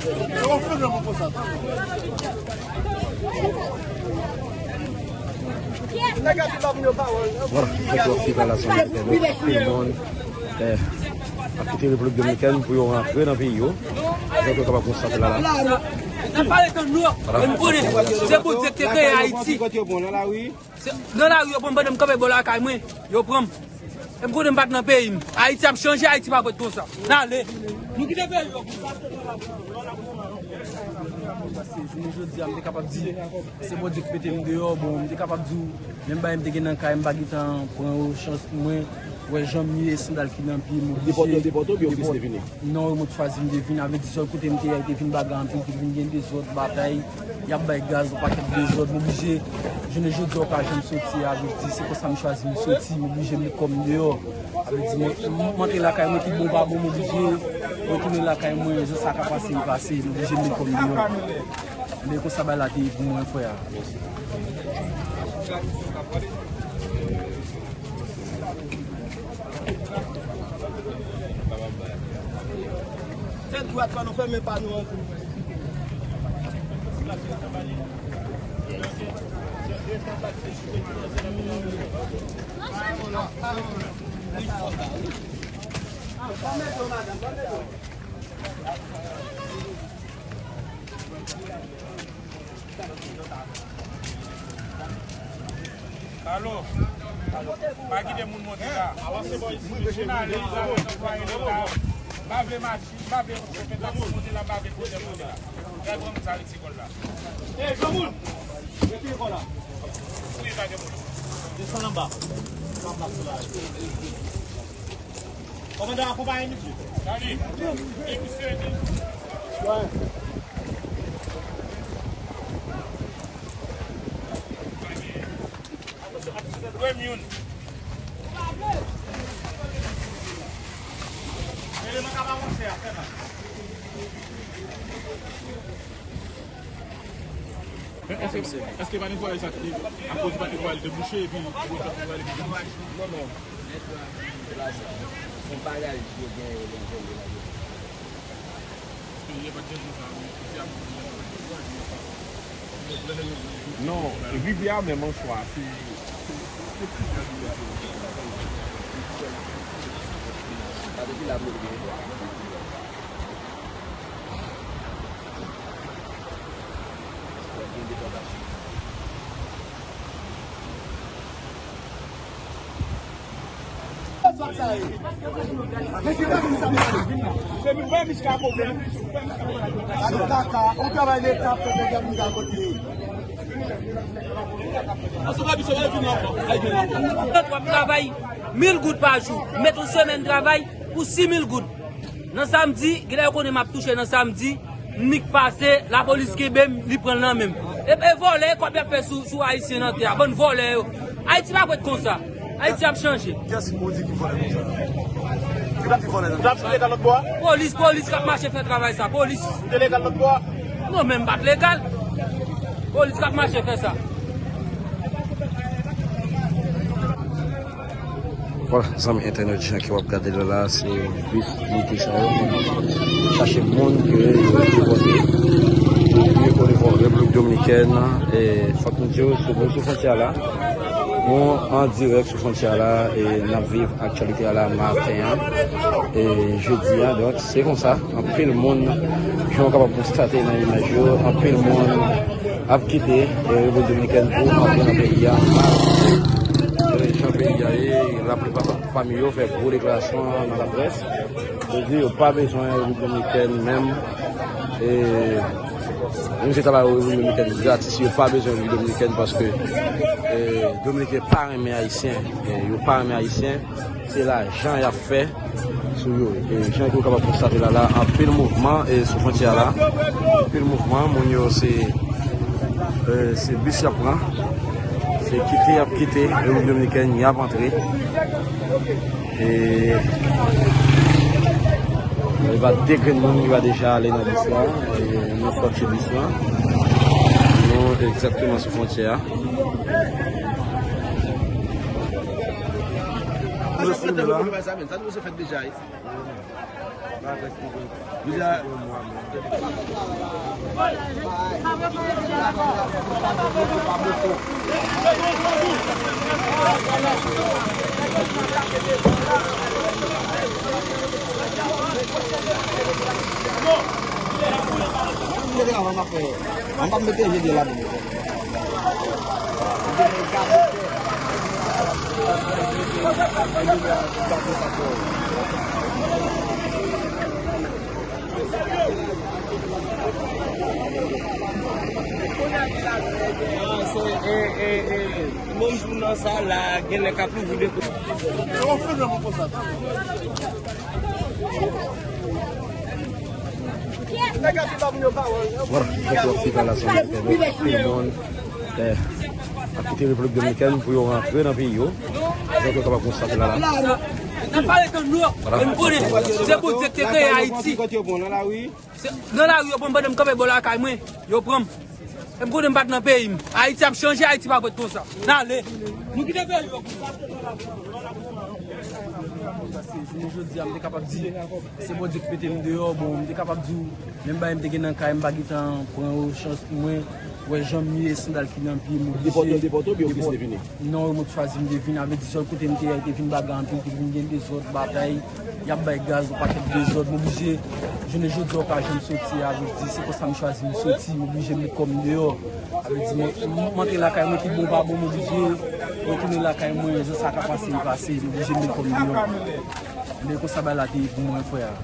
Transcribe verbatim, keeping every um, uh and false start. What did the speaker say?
Vwala, fòk w ap viv a la zanmi entènot, tout le moun, eh, ap kite Repiblik Dominikèn pou yo rantre nan peyi yo. Jan ke w kapab konstate la la. N ap pale tann nou. Vwala. E m konnen se Bondye ki te kreye Ayiti. Se, nan lari, yo pran m pandan m kanpe bò lakay mwen. Yo pran m. E m konnen m pa t nan peyi m. Ayiti ap chanje, Ayiti pa p ret konsa. N ale. Nou kite peyi yo. Paske jounen jodi a, m te kapab di, se Bondye ki mete m deyò. Bon, m te kapab di w, menm bagay m te gen nan kay, m pa gentan pran yo chans pou mwen. Wè jan m ye, sandal ki nan pye m, oblije. Depòte, depòte w, oubyen w deside vini? Non, yo mwen chwazi m te vin. Avè di sèl kote m te ye, te vin bagay anpil, te vin gen dezòd, batay. Y ap bay gaz, yon pakèt dezòd, m oblije. Jounen jodi a, w pa janm soti, avè di, se konsa m chwazi m soti, m oblije met kò m deyò. Avè di, mwen, m antre lakay mwen, tout bon pa bon, m oblije retounen lakay mwen, jan sa ka pase, e pase, m oblije met kò m deyò. Men konsa bagay la te ye pou mwen, frè a. Fè dwat pa nou, fèmen pa nou ankò. Alo, pa kite moun monte la. Moun ale, moun ale, moun ale. M pa vle mache, m pa vle fè taksi monte la, m pa vle pwodè monte la. Fè granmoun sa rete kò l la. Ey, granmoun! Rete kò la. Wi, pa gen moun. Desann anba. Pa plas la. Kòmandan, akonpaye misye. Tande, di misye di. Lwe m youn. Eleman k ap avanse a, fè mal. Men èske, èske pa netwaye sa ki akoz li pa netwaye, li te bouche, epi li te netwaye, li te bouche? Non, non. Netwaye la, se yon bagay yo genyen, yo genyen la. Non, rivyè a menm an swa, se, se, se, se plis rivyè a. Sa depi la, m genyen. Lòt w ap travay mil goud pa jou, m met yon semèn travay pou sis mil goud. Nan samdi, genlè yo konnen m ap touche nan samdi, m nik pase, lapolis kenbe m, li pran l nan men m. E, e vòlè, kòb y ap fè sou, sou Ayisyen nan tè a, bann vòlè yo. Ayiti p ap ret konsa. Ayiti ap chanje. Kiyès ou di ki vòlè konsa? Ki pa ki vòlè nan? Ou t ap sou legal lòt bò a? Polis, polis k ap mache fè travay sa, polis. Ou te legal lòt bò a? Non, men m pa t legal. Polis k ap mache fè sa. Vwala, zanmi entènot, jan ke w ap gade l la, se bis militè sa yo ki chache moun ke yo depòte depi Repiblik Dominikèn. E fòk nou di w, sou, sou fwontyè a la, nou an dirèk sou fwontyè a la, e n ap viv aktyalite a la maten an, e jodi a. Donk, se konsa, anpil moun, jan w kapab konstate nan imaj yo, anpil moun ap kite, e, Repiblik Dominikèn pou antre nan peyi a. E, jan peyi a ye, laplipa pami yo fè gwo deklarasyon nan laprès. Yo di yo pa bezwen Repiblik Dominikèn menm. E, menm si yo ta ba yo Repiblik Dominikèn gratis, yo pa bezwen Repiblik Dominikèn paske, e, Dominiken pa renmen Ayisyen. E, yo pa renmen Ayisyen. Se lajan y ap fè sou yo. E jan ke w kapab konstate la, la, anpil mouvman, e, sou fwontyè a la. Anpil mouvman, moun yo se, e, se bis y ap pran. Se kite y ap kite Repiblik Dominikèn, y ap antre. E, e pa de grenn moun ki pa deja ale nan bis la. E, nou sòti bis la. Nou egzakteman sou fwontyè a. Sa nou se fèt deja, wi. Deja. Mwen pa mete je de ladan. Ah, se, e, e, e, menm jou nan sa la, genlè k ap louvri de kote. Voilà, donk, w ap swiv la, sa, tout le monde, eh, ap kite Repiblik Dominikèn pou yo rantre nan peyi yo. Donk, yo kapab konstate la, la. N ap pale de nou. Voilà. E m konnen se Bondye ki te kreye Ayiti. Se, nan lari, yo pran m pandan m kanpe bò lakay mwen. Yo pran m. E m konnen m pa t nan peyi m. Ayiti ap chanje, Ayiti p ap ret konsa. N ale. Nou kite peyi yo konsa. Jounen jodi a, m te kapab di, se Bondye ki mete m deyò. Bon, m te kapab di w, menm bagay m te gen nan kay, m pa gentan pran yo chans pou mwen. Wè jan m ye, sandal ki nan pye m, oblije. Depòte, depòte oubyen w deside vini? Non, yo mèt chwazi m te vin. A vle di, sèl kote m te ye, te vin bagay anpil, te vin gen dezòd, batay. Y ap bay gaz, yon pakèt dezòd, m oblije. Jounen jodi a, w pa janm soti, a vle di, se konsa m chwazi m soti, m oblije met kò m deyò. A vle di, mwen, m antre lakay mwen, ki bon pa bon, m oblije retounen lakay mwen, jan sa ka pase, l pase, m oblije met kò m deyò. Men konsa bagay la te ye pou mwen, frè a.